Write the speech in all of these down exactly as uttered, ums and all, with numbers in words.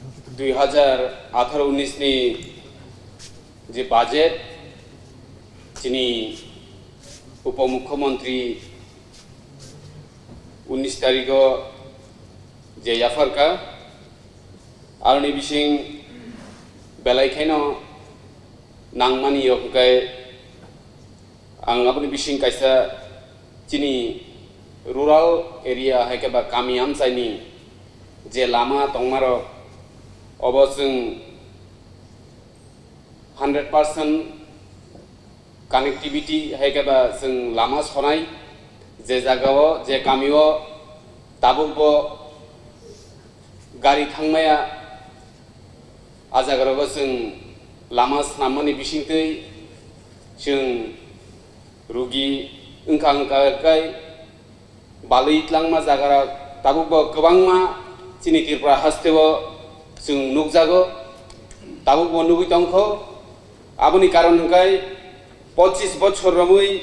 Dui hazar atharo unis ni je budget, chini upomukhyamantri unis tarikh o je yapharkha, aroni bising belai kheno nangmani yok hwnkhe ang aboni bising kaisa chini rural area hai khe ba kami amchaini je lama tongmarok, obo chwng hundred percent connectivity hai khe ba chwng lama sonai, je jagao, je kamio tabukbo gari thangmaya, a jagarogo chwng lama swnammani bisingtwi chwng rugi wngkha wngkha khe balwi tlangma jagarok tabukbo kwbangma chini Tripura hasteo chwng nukjago, tabukbo nugwi tongkho. Aboni karon hwnkhe pochis bochor romwi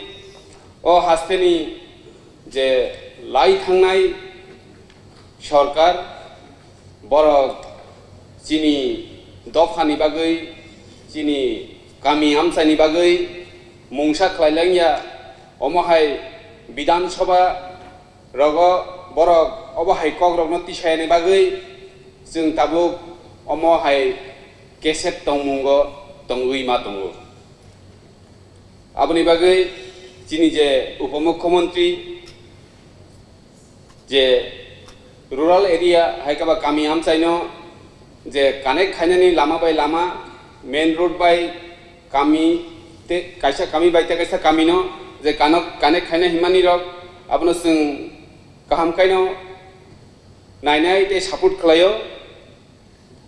o hasteni je lai thangnai sorkar, borok chini dophani bagwi, chini kami amchaini bagwi mungsa khlai langya, omo hai Bidhan Sabha rogo borok obo hai kokrokno tisayani bagwi chwng tabuk omo hai kesep tongmungo tongwi ma tongo. Aboni bagwi chini je upomukhyamantri je rural area hai khe ba kami amchaino je connect khainani lama bai lama, main road bai kami tei kaisa kami bai tei kaisa kamino je connect, connect khaina himani rok abono chwng kaham khaino nainai tei support khlaio.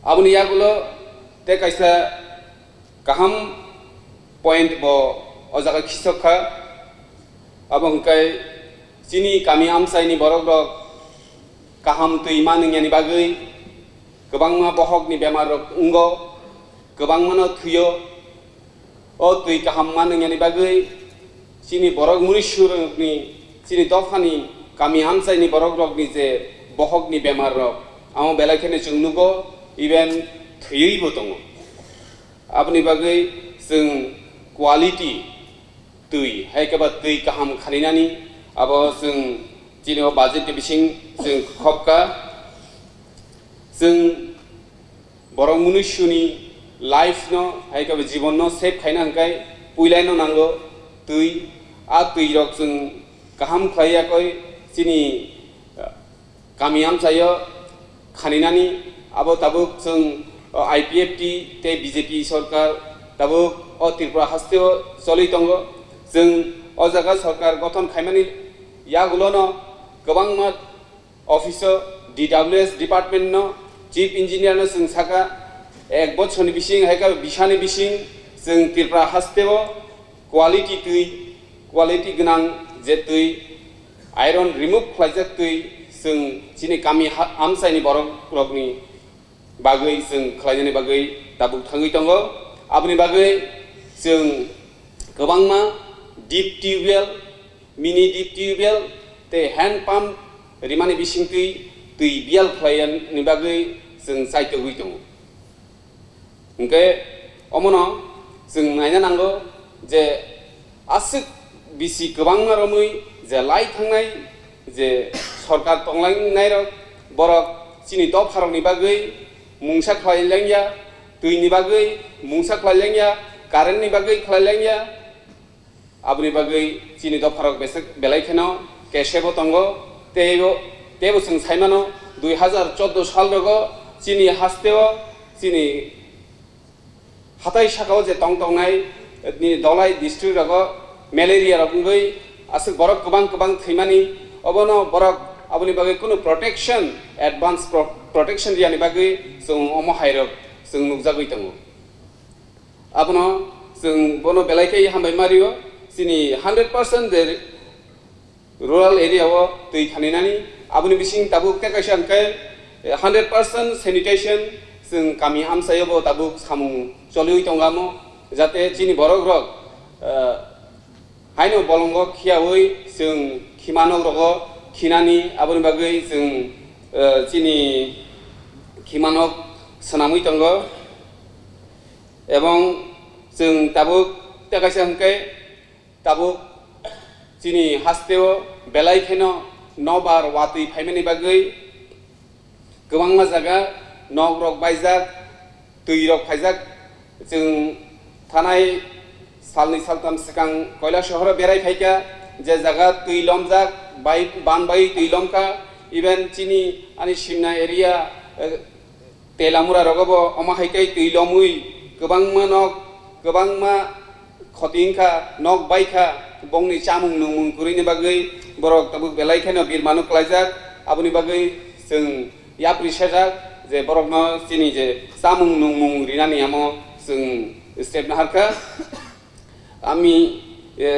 Aboni yagulo tei kaisa kaham point bo o jaga khisok kha. Abo hwnkhe chini kami amchaini borok rok kaham twi ma nwngyani bagwi kwbangma bohokni bemar rok wngo, kwbangmano thwio. O twi kaham ma nwngyani bagwi chini borok munusurokni, chini dophani kami amchaini borok rokni je bohokni bemar rok, amo belai kheno chwng nugo, even thwiwi bo tongo. Aboni bagwi chwng quality twi, hai khe ba twi kaham khaninani abo chwng chini o budget ni bising chwng khopka. Chwng borok munusyuni life no, hai khe jibon no save khaina hwnkhe puilai no nango twi. A twi rok chwng kaham khlai yakoi chini, ah, kami amchaio khaninani. Abo tabuk chwng, o, I P F T tei B J P sorkar tabuk o Tripura hasteo choli tongo. Chwng o jaga sorkar gothon khaimani yagulo no kwbangma office o D W S department no, chief engineer no chwng saka, ek bochorni bising hai khe bisani bising chwng Tripura hasteo quality twi, quality gwnang je twi, iron remove khlaijak twi chwng chini kami ha-, amchaini borok rokni bagwi chwng khlainani bagwi tabuk thangwi tongo. Aboni bagwi chwng kwbangma deep tubewell, mini deep tubewell tei hand pump rimani bisingtwi twi biyal khlainani bagwi chwng chaitogwi tongo. Hwnkhe omono chwng naina nango je aswk bisi kwbangma romwi je lai thangnai je sorkar tonglainairok, borok chini dopharokni bagwi mungsa khlai langya, twini bagwi mungsa khlai langya, currentni bagwi khlai langya. Aboni bagwi chini dopharok besek belai kheno kesebo tongo, teibo, teibo chwng saimano dui hazar chordo sal rogo chini hasteo, chini hatai sakao je tong tongnai, ni Dholai district rogo malaria rok wngwi aswk borok kwbang kwbang thwimani, obono borok aboni bagwi kunu protection, advance pro-, protection riyani bagwi chwng omo hairok chwng nukjagwi tongo. Abono chwng bono belai khe hambai ma rio, chini hundred percent de rural area o twi khaninani, aboni bising tabuk tei kaisa hwnkhe hundred percent sanitation chwng kami amchaio bo tabuk samung choliwi tongamo, jate chini borok rok, eh, haino bolongo khiyawi chwng khimanok rogo khinani, aboni bagwi chwng, eh, chini khimanok swnamwi tongo, ebong chwng tabuk tei kaisa hwnkhe tabuk chini hasteo belai kheno nobar watwi phaimani bagwi kwbangma jaga nok rok baijak, twi rok phaijak. Chwng thanai salni saltham swkang Koilasohoro berai phaikha, je jaga twi lomjak, bai, ban bai twi lomkha, even chini ani Simna area, eh, Telamura rogo bo omo hai khe twi lomwi kwbangma nok, kwbangma khoti wngkha, nok baikha, bongni chamung nungmung kwrwini bagwi borok tabuk belai kheno birmano klaijak. Aboni bagwi chwng yapri sejak je borokno chini je chamung nungmung rinani amo chwng step naharkha. আমি, এ,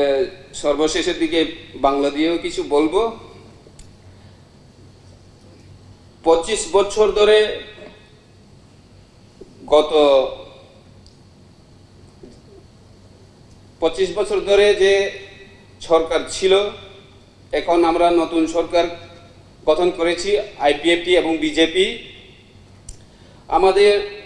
সর্বশেষের দিকে বাংলা দিয়েও কিছু বলবো। পঁচিশ বছর ধরে, গত পঁচিশ বছর ধরে যে সরকার ছিল, এখন আমরা নতুন সরকার গঠন করেছি, আইপিএফটি এবং বিজেপি। আমাদের